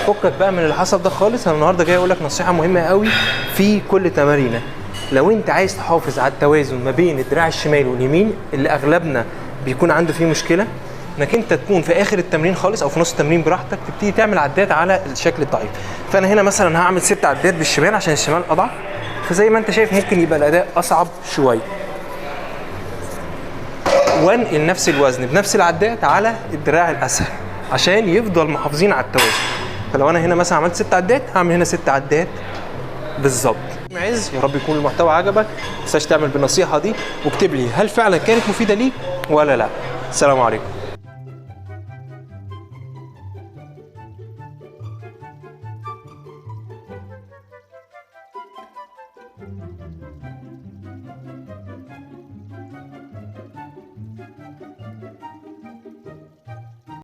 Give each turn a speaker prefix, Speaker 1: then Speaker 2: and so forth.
Speaker 1: فكك بقى من اللي حصل ده خالص. انا النهارده جاي اقول لك نصيحة مهمة قوي في كل تمارينك. لو انت عايز تحافظ على التوازن ما بين الدراع الشمال واليمين اللي اغلبنا بيكون عنده فيه مشكلة، انك انت تكون في اخر التمرين خالص او في نص التمرين براحتك تبتدي تعمل عدات على الشكل الضعيف. فانا هنا مثلا هعمل 6 عدات بالشمال عشان الشمال اضعف، فزي ما انت شايف ممكن يبقى الاداء اصعب شوية. وانقل نفس الوزن بنفس العدات على الدراع الاسهل عشان يفضل محافظين على التوازن. فلو انا هنا مثلا عملت 6 عدات هعمل هنا 6 عدات بالظبط. عز يا رب يكون المحتوى عجبك، ما تنساش تعمل بالنصيحة دي واكتب لي هل فعلا كانت مفيدة ليك ولا لا. السلام عليكم.